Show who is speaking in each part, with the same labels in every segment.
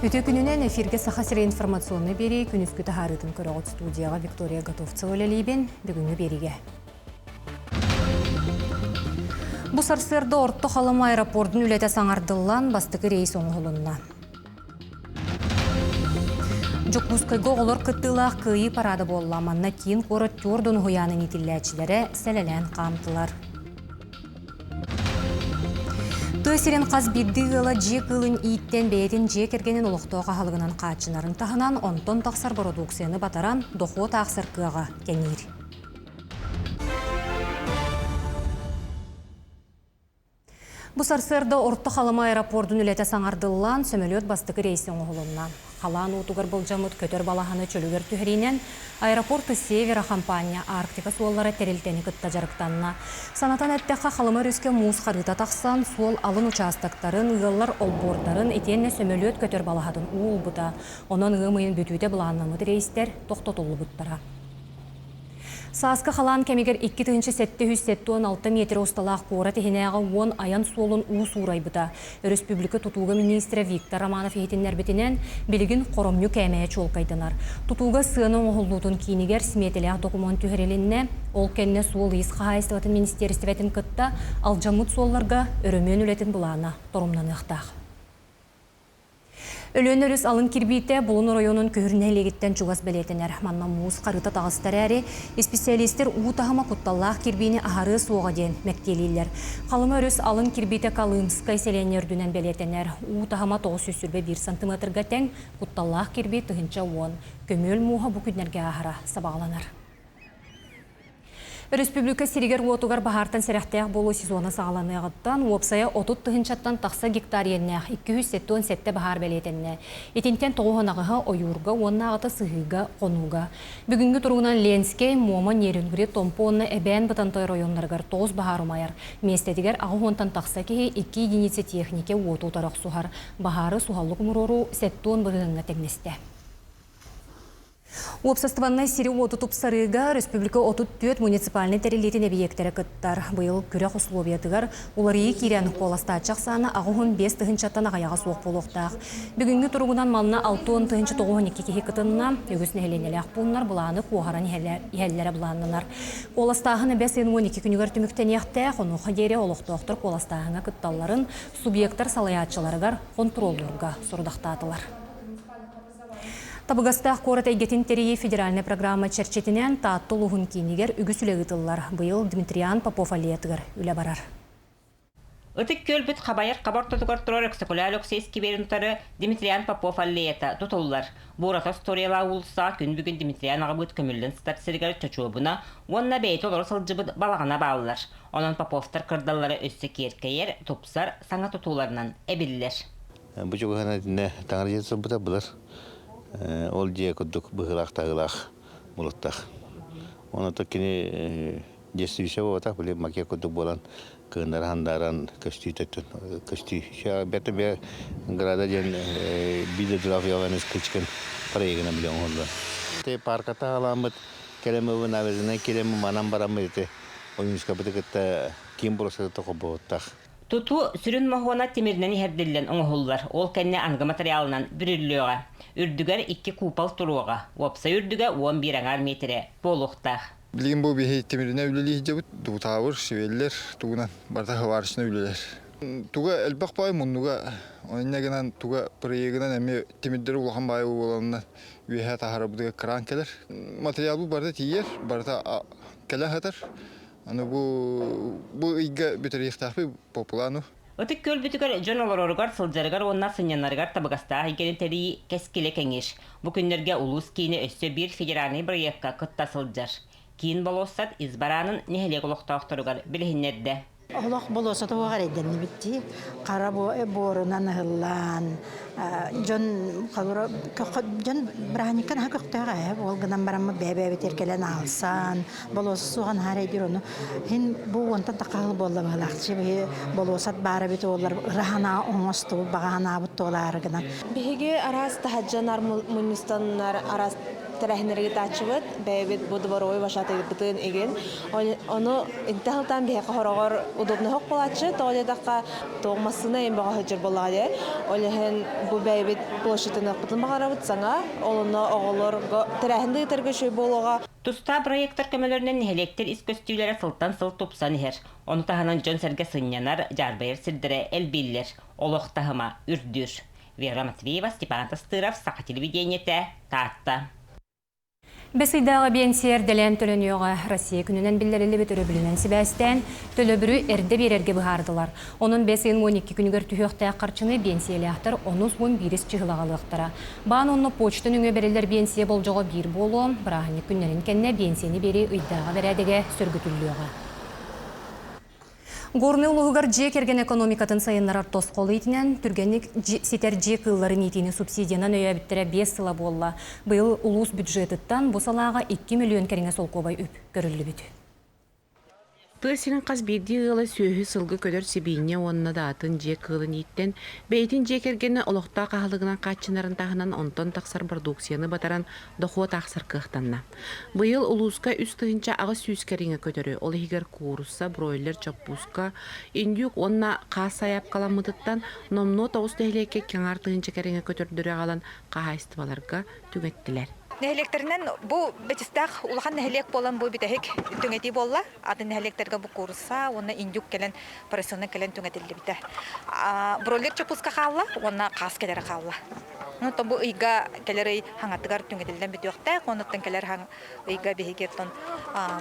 Speaker 1: Үтүө күнүнэн эфиргэ Саха сирэ информационнай биэрии күнүскү таһаарыытын көрөҕүт студияҕа Виктория Готовцева үлэлиибин. Бүгүҥҥү биэриигэ. Бу сарсыарда Орто Халыма аэропордун үлэтэ саҥардыллан, бастакы рейс оҥоһулунна. Дьокуускайга оҕолор кыттыылаах кыайыы параада буолла. Манна киин куорат түөрт уһуйаанын иитиллээччилэрэ сэлэлээн хаамтылар. Тыа сирин хас биирдии ыала дьиэ кыылын ииттэн бэйэтин дьиэ кэргэнин олохтоох аһылыгынан хааччынарын таһынан, онтон тахсар бородууксуйаны батаран, дохуот аахсар кыаҕа кэҥиир. Бу сарсыарда Орто Халыма аэропордун үлэтэ саҥардыллан, сөмөлүөт бастакы рейсэ оҥоһулунна. Халаан уутугар былдьаммыт көтөр балаһаны чөлүгэр түһэриинэн Аэропорты Севера хампаанньа Арктика суоллара тэрилтэни кытта дьарыктанна. Санатан эттэххэ, Халыма өрүскэ муус харыыта тахсан, суол алын учаастактарын, ыаллар олбуордарын итиэннэ сөмөлүөт көтөр балаһатын уу ылбыта. Онон ыам ыйын бүтүүтэ былааннаммыт рейстэр тохтотуллубуттара. Сааскы халаан кэмигэр 2776 миэтэрэ усталаах куорат иһинээҕи уон айан суолун уу суурайбыта. Өрөспүүбүлүкэ тутууга миниистирэ Виктор Романов иһитиннэрбитинэн, билигин хоромньу кээмэйэ чуолкайданар. Тутууга сыана оҥоһуллуутун киинигэр симиэтэлээх докумуон түһэрилиннэ, ол кэннэ суол-иис хаһаайыстыбатын министиэристибэтин кытта алдьаммыт суолларга өрөмүөн үлэтин былаана торумнаныахтаах. Өлүөнэ өрүс алын кирбиитэ Булун оройуонун Күһүр нэһилиэгиттэн чугас бэлиэтэнэр. Манна муус харыыта таҕыста эрээри, исписэлиистэр уу таһыма кутталлаах кирбиини аһарыа суоҕа диэн мэктиэлииллэр. Халыма өрүс алын кирбиитэ Колымскай сэлиэнньэ үрдүнэн бэлиэтэнэр. Уу таһыма 921 сантыметрга тэҥ, кутталлаах кирбии 1010. Көмүөл мууһа бу күннэргэ ааһара сабаҕаланар. Өрөспүүбүлүкэ сиригэр-уотугар баһаартан сэрэхтээх буолуу сезона саҕаланыаҕыттан уопсайа 30 тыһыынчаттан тахса гектар иэннээх 277 баһаар бэлиэтэннэ. Итинтэн тоҕуһун аҕыһа ойуурга уонна аҕата сыһыыга, хонууга. Бүгүҥҥү туругунан Ленскэй, Муома, Нерюнгри, Томпо уонна Эбээн Бытантай оройуоннарыгар тоҕус баһаар умайар. Миэстэтигэр аҕыс уонтан тахса киһи икки единица техникэ уоту утары охсуһар. Баһаары суһаллык умуруоруу 70 бырыһыаҥҥа тэҥнэстэ. Уопсастыбаннай сири-уоту тупсарыыга республика 34 муниципальнай тэриллиитин эбийиэктэрэ кыттар. Быйыл күрэх условиятыгар уларыйыы киирэн, куоластааччы ахсаана 85 тыһыынчаттан аҕыйаҕа суох буолуохтаах. Бүгүҥҥү туругунан манна 60 тыһыынча 92 киһи кытынна. Үгүс нэһилиэнньэлээх пууннар былааны куоһаран иһэллэрэ былааннанар. Куоластааһын бэс ыйын 12 күнүгэр түмүктэниэхтээх, онуоха диэри олохтоохтор куоластааһыҥҥа кытталларын субъектар салайааччыларыгар хонтуруоллуурга сорудахтаатылар. Табыгастаах куорат эйгэтин тэрийии федеральнай программа чэрчитинэн Таатта улууһун киинигэр үгүс үлэ ыытыллар. Быйыл Дмитриан Попов аллеятыгар үлэ барар.
Speaker 2: Ытык Күөлбүт хабайар хаба ортотугар турар Өксөкүлээх Өлөксөй искибиэрин утары Дмитриан Попов аллеята тутуллар. Буурата остуоруйалаах уулуссаҕа күн бүгүн Дмитриан аҕабыыт көмүллэн сытар сиригэр чочуобуна уонна бэйэтэ олоро сылдьыбыт балаҕана бааллар. Онон Поповтар кырдаллара өссө киэркэйэр, тупсар, саҥа тутууларынан эбиллэр.
Speaker 3: Бу чугаһынан итиннэ таҥара дьиэтэ турбута былыр. Ол дьиэ курдук быһыылаах-таһыылаах булуттах. Онон кини действующая буолбатах, били макет курдук буолан кыыннара хандааран көстүү көстүү. Бэрт бе града диэн биир дойдулаах Иван Искычкин проегынан билэн оҥоһуллар. Те парката халаммыт кэлэмэбин набережнай килэми манан бараммыт ити Ойуунскайбыты кытта киин болуоссаты холбоһуттах.
Speaker 2: Тутуу сүрүн моһуона тимиринэн иһэрдиллэн оҥоһуллар, ол кэннэ аныгы матырыйаалынан бүрүллүөҕэ. Үрдүгэр икки куупал туруоҕа, уопсай үрдүгэ 11 аҥаар миэтэрэ буолуохтаах.
Speaker 4: Билигин бу биһи тимиринэн үлэлии сылдьабыт, дубутаабыр, швеллер тугунан барыта сварочнай үлэлэр. Туга элбэх баай муннуга, онно гынан туга проегынан эмиэ тимирдэр улахан баай буоланна үөһэ таһаарабытыгар кран кэлэр. Материалбыт барыта тиийэр, барыта кэлэ сытар. Аны бу бу ыйга бүтэриэхтээхпит по плану.
Speaker 2: Ытык Күөлбүтүгэр дьон олороругар, сылдьарыгар уонна сынньанарыгар табыгастаах эйгэни тэрийии кэскилэ кэҥиир. Бу күннэргэ улуус киинэ өссө биир федеральнай бырайыакка кытта сылдьар. Киин болуоссат ис бараанын нэһилиэк олохтоохторугар билиһиннэрдэ.
Speaker 5: Олох болуоссата уоҕар эйдэннибит дии. Хара буорунан ыһыллаан, дьон дьон бырааһынньыкка наһаа көхтөөх ээ. Ол гынан бараммыт бэйэ-бэйэбитигэр кэлэн аалсан, болуоссат суоҕа наһаа эрэйдиир ону иһин бу уонтан тахха сыл буолла быһыылаах. Биһи болуоссат баара эбит уоллар ыра санаа оҥостубут, баҕа санаабыт туолаары гынан.
Speaker 6: Биһиги араас таһырдьанар мунньустаннар араас тэрээһиннэри ыытааччыбыт. Бэйэбит бу дворовой вожатыйбытын игин. Ону интэ сылтаан биһиэхэ хороҕор удобно буолааччы. Тоҕо диэтэххэ, туох массыына эм бөҕө сылдьар буоллаҕа дии. Ол иһин бу бэйэбит площадьтаныахпытын баҕарабыт саҥа. Ол онно оҕолорго тэрээһин да ыытарга үчүгэй буолуоҕа.
Speaker 2: Тустаах проектар көмөлөрүнэн нэһилиэктэр ис көстүүлэрэ сылтан сыл тупсан иһэр. Ону таһынан дьон-сэргэ сынньанар, дьаарбайар сирдэрэ элбииллэр. Олох таһыма үрдүүр. Вера Матвеева, Степан Тастыров, Саха телевидениетэ, Таатта.
Speaker 1: Бэс ыйдааҕы биэнсийэ эрдэлээн төлөнүөҕэ. Россия күнүнэн биллэриллибит өрөбүлүнэн сибээстээн, төлөбүрү эрдэ биэрэргэ быһаардылар. Онон бэс ыйын 12 күнүгэр түһүөхтээх харчыны биэнсийэлээхтэр онус 11 чыһылаҕа ылыахтара. Баан уонна почта нөҥүө бэриллэр биэнсийэ болдьоҕо биир буолуо, бырааһынньык күннэрин кэннэ биэнсийэни биэрии ыйдааҕы бэрээдэгэ сөргүтүллүөҕэ. Горнай улууһугар дьиэ кэргэн экономикатын сайыннарар тосхол иитинэн түргэнник ситэр дьиэ кыылларын иитиини субсидиянан өйөөбүттэрэ 5 сыла буолла. Быйыл улуус бюджетыттан бу салааҕа 2 миллион кэриҥэ солкуобай үп көрүллүбүт.
Speaker 7: Тыа сирин хас биирдии ыала сүөһү, сылгы көтөр сибиинньэ уонна да атын дьиэ кыылын ииттэн, бэйэтин дьиэ кэргэнэ олохтоох аһылыгынан хааччынарын таһынан онтон тахсар бородууксуйаны батаран дохуот аахсар кыахтанна. Быйыл улууска 3800 кэриҥэ көтөрү, ол иһигэр куурусса, бройлер, чоппууска, индюк уонна хаас сайаапкаламмытыттан номнуо 9 нэһилиэккэ 2,5 кэриҥэ көтөрдөрү аҕалан хаһаайыстыбаларга түҥэттилэр.
Speaker 8: Нэһилиэктэринэн бу Бэтистээх улахан нэһилиэк буолан бу бүтэһик түҥэтии буолла. Атын нэһилиэктэргэ бу куурусса уонна индюк кэлэн поросенок кэлэн түҥэтиллибитэ. Бройлер чоппуска хаалла уонна хаас кэлэрэ хаалла. Оттон бу ыйга кэлэр ый хаҥатыгар түҥэтиллэн бүтүөхтээх, онуттан кэлэр ыйга биһиги оттон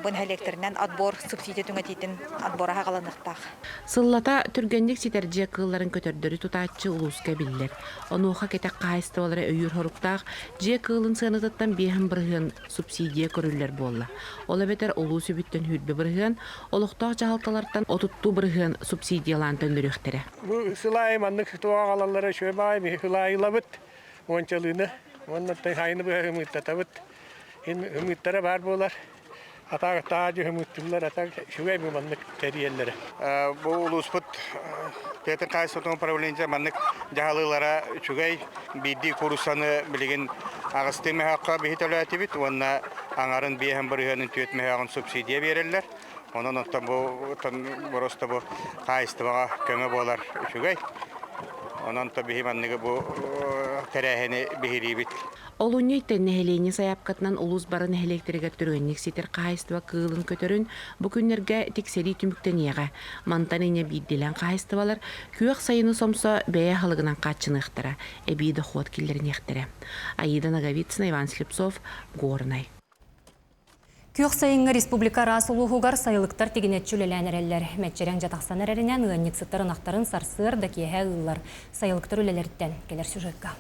Speaker 8: бу нэһилиэктэринэн отбор субсидия түҥэтиитин отбора хаҕаланыахтаах.
Speaker 7: Сыллата түргэнник ситэр дьиэ кыылларын көтөрдөрү тутааччы улууска биллэр. Онуоха кэтэх хаһаайыстыбалара өйүүр соруктаах дьиэ кыылын сыанатыттан 5% субсидия көрүллэр буолла. Ол эбэтэр улуус үбүттэн 20%, олохтоох дьаһалталартан 32% субсидиялаан төннөрүөхтэрэ.
Speaker 9: Бу сыл аайы маннык туох аҕалаллара үчүгэй баҕайы биһи ылабыт уончалыыны уонна хайыны быһа ымыыттатабыт. Ымыыттара баар буолар. Атаак таадьы ымыыттыллар, атак үчүгэй бу маннык тэрийэллэрэ.
Speaker 10: Бу улууспут Петр хаһаайыстыбатын управлениета маннык дьаһалыылара үчүгэй. Биирдии кууруссаны билигин аҕыстыы мөһөөххө биһи төлөөтүбүт уонна аҥарын биэһин бырыһыанын түөрт мөһөөҕүн субсидия биэрэллэр. Онон оттон бу просто бу хаһаайыстыбаҕа көмө буолар үчүгэй. Онон то биһи манныгы бу тэрээһини биһириибит.
Speaker 7: Олунньу ыйтан нэһилиэнньэ сайаапкатынан улуус бары нэһилиэктэригэр түргэнник ситэр хаһаайыстыба кыылын көтөрүн бу күннэргэ тиксэрии түмүктэниэҕэ. Мантан инньэ биирдиилээн хаһаайыстыбалар күөх сайыны сомсо бэйэ аһылыгынан хааччыныахтара, эбии дохуот киллэриниэхтэрэ. Аида Ноговицына, Иван Слепцов, Горнай.
Speaker 1: Күөх сайыҥҥа республика араас улууһугар сайылыктар тигинэччи үлэлээн эрэллэр. Мэччирэҥ дьэ тахсан эрэринэн ыанньыксыттар ынахтарын сарсыарда киэһэ ыыллар. Сайылыктар үлэлэриттэн кэлэр сюжекка.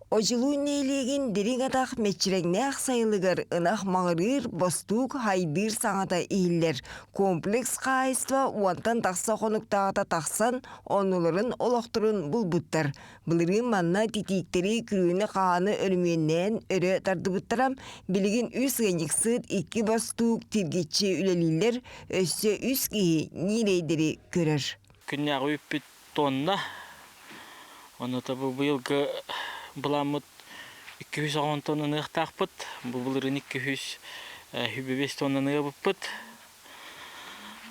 Speaker 11: Одьулуун нэһилиэгин дириҥ атах мэччирэҥнээх сайылыгар ынах маҕырыыр, бостуук хайдыыр саҥата иһиллэр. Комплекс хаһаайыстыба уонтан тахса хонуктааҕыта тахсан, оннуларын олохторун булбуттар. Былырыын манна титииктэри күрүөнү-хааны өрөмүөннээн өрө тардыбыттара. Билигин үс ыанньыксыт, икки бостуук тиргиччи үлэлииллэр, өссө үс киһи ньиирэйдэри көрөр.
Speaker 12: Күннээҕи үппүт тонна. Онута бу быйылгы былааммыт 210 тоннаны ыахтаахпыт. Бу былырыын 225 тоннаны ыабыппыт.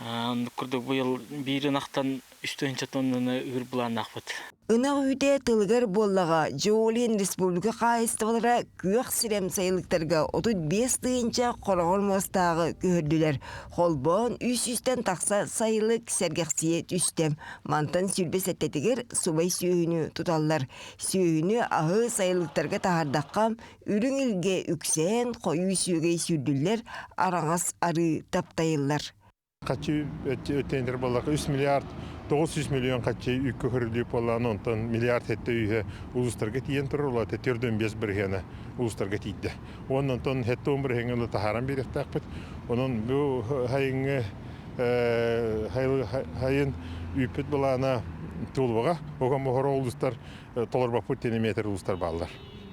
Speaker 12: Оннук курдук быйыл биир ынахтан 3 тоннаны ыыр былааннаахпыт.
Speaker 11: Ынах үүтэ тылыгар буоллаҕа Джоулин республика хаһаайыстыбалара күөх сирэм сайылыктарга 35 тыһыынча хороҕор муостааҕы көһөрдүлэр. Холбоон үс сүүстэн тахса сайылык сэргэхсийэ түстэ. Мантан 27-тигэр субай сүөһүнү туталлар. Сүөһүнү аһы сайылыктарга таһаардахха, үрүҥ илгэ үксээн, хойуу сүөгэй сүүрдүллэр, араҥас арыы таптайыллар.
Speaker 13: Хаччы өттөйдер буоллар 3 миллиард 900 миллион хаччы үккө көрүлүү буоллаан онтон миллиард хетте үйэ улуустарга тиийэн турар улаата 4,5 бырыһыана улуустарга тиийдэ. Уонна онтон хетте он бырыһыаҥа таһааран биэриэхтээхпит. Онон бу хайыҥҥы хайын үүппүт былаана туолуоҕа. Огон моһоро улуустар толорбоппут тиниметр улуустар бааллар.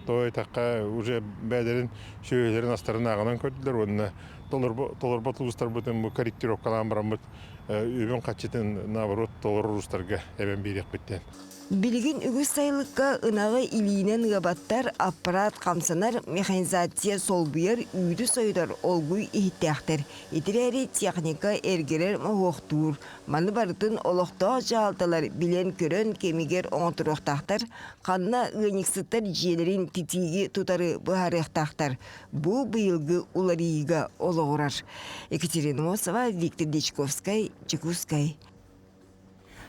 Speaker 13: То этахха уже бэйэлэрин сүөһүлэрин астарын ааҕынан көрдүлэр уонна толорбот улуустарбытын бу корректировкалаан бараммыт үбүн хаччытын наоборот толорор улуустарга эбэн биэриэхпит диэн.
Speaker 11: Билигин үгүс сайылыкка ынаҕы илиинэн ыабаттар, аппарат хамсанар, механизация солбуйар, үүтү сойутар олгуй иһиттээхтэр. Итирээри техника эргэрэр моһуохтуур. Маны барытын олохтоох дьаһалталар билэн-көрөн кэмигэр оҥотторуохтаахтар, ханна ыанньыксыттар дьиэлэрин титииги тутары быһаарыахтаахтар. Бу быйылгы уларыйыыга олоҕурар. Екатерина Мосова, Виктор Дьячковскай, Дьокуускай.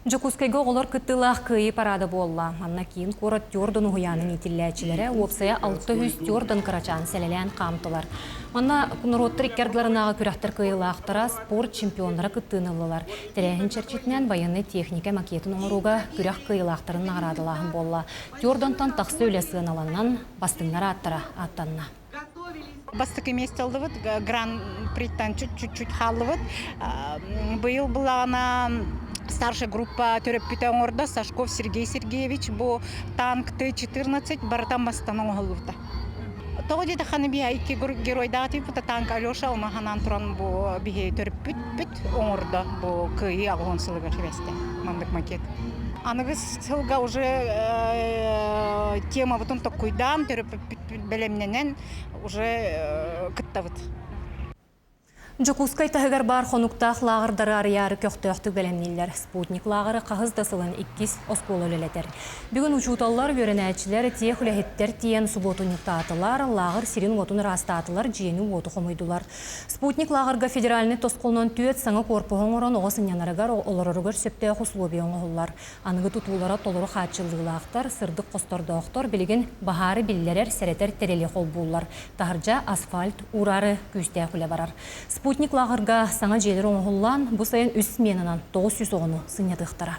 Speaker 1: Дьокуускайга оҕолор кыттыылаах Кыайыы параада буолла. Манна киин куорат Тюрдон уһуйаанын иитиллээччилэрэ уопсайа 600 Тюрдон кырачаан сэлэлээн хаамтылар. Манна норуоттар икки ардыларынааҕы күрэхтэр кыайыылаахтара, спорт чемпионнара кыттыыны ыллылар. Тэрээһин чэрчитинэн байыаннай техника макетын оҥорууга күрэх кыайыылаахтарын наҕараадалааһын буолла. Тюрдонтон тахса үлэ сыаналанан, бастыҥнар ааттара ааттанна.
Speaker 14: Бастакы место ыллыбыт, гран-приттан чуть-чуть хааллыбыт. Быйыл былаана старшая группа төрөппүтэ оҥордо Сашков Сергей Сергеевич бу танк Т-14 барыта мастан оҥоһуллубута. Тоҕо диэтэххэ биһи икки геройдаах типпыта танк Алеша онно туран бу биһи төрөппүт оҥордо бу кыайыы аҕыһын сылыгар сибэстэ маннык макет. Аныгы сылга уже темабытын токкуйдаан төрөппүт бэлэмнэнэн уже кыттабыт.
Speaker 1: Дьокуускай таһыгар баар хонуктаах лааҕырдары арыйаары көхтөөхтүк бэлэмнииллэр. Спутник лааҕыры хаһыс да сылын иккис оскуола үлэлэтэр. Бүгүн учууталлар, үөрэнээччилэр, тех үлэһиттэр тиийэн субуотунньуктаатылар, лааҕыр сирин-уотун ыраастаатылар, дьиэни-уоту хомуйдулар. Спутник лааҕырга федеральнай тосхолунан түөрт саҥа куорпуһу оҥорон оҕо сынньанарыгар, олороругар сөптөөх условия оҥоһуллар. Аныгы тутуулара толору хааччыллыылаахтар, сырдык хостордоохтор, билигин баһаары биллэрэр, сэрэтэр тэрили холбууллар. Таһырдьа асфальт уураары күүстээх үлэ барар. Спутник лааҕырга саҥа дьиэлэр оҥоһуллан, бу сайын үс сменанан 900 оҕону сынньатыахтара.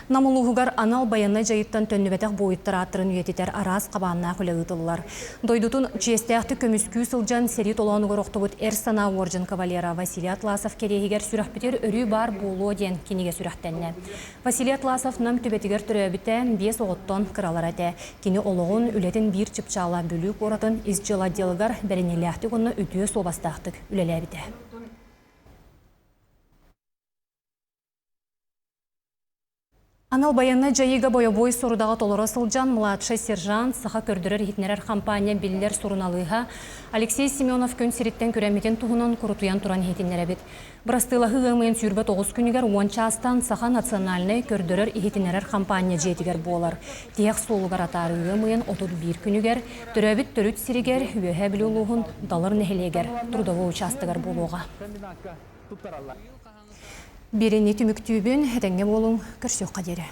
Speaker 1: Нам улууһугар анал байыаннай дьайыттан төннүбэтэх буойуттар ааттарын үйэтитэр араас хабааннаах үлэ ыытыллар. Дойдутун чиэстээхтик көмүскүү сылдьан сэрии толоонугар охтубут эр санаа уордьан кавалера Василий Атласов кэриэһигэр сүрэхпитигэр өрүү баар буолуо диэн кинигэ сүрэхтэннэ. Василий Атласов Нам түбэтигэр төрөөбүтэ, биэс оҕоттон кыралара этэ. Кини олоҕун, үлэтин биир чыпчаала Бүлүү куоратын ис дьыала отделыгар бэриниилээхтик уонна үтүө суобастаахтык үлэлээбитэ. Анал байыаннай дьайыыга бойобуой сорудаҕы толоро сылдьан младшай сержант, саха көрдөрөр-иһитиннэрэр хампаанньа биллэр суруналыыһа Алексей Семенов күн сириттэн күрэммитин туһунан курутуйан туран иһитиннэрэбит. Бырастыылаһыы ыам ыйын 29 күнүгэр уон чаастан Саха национальнай көрдөрөр-иһитиннэрэр хампаанньа дьиэтигэр буолар. Тиһэх суолугар атаарыы ыам ыйын 31 күнүгэр төрөөбүт төрүт сиригэр Үөһээ Бүлүү улууһун Далыр нэһилиэгэр трудовой учаастагар буолуоҕа. Биэриини түмүктүүбүн, этэҥҥэ буолуҥ, көрсүөххэ диэри.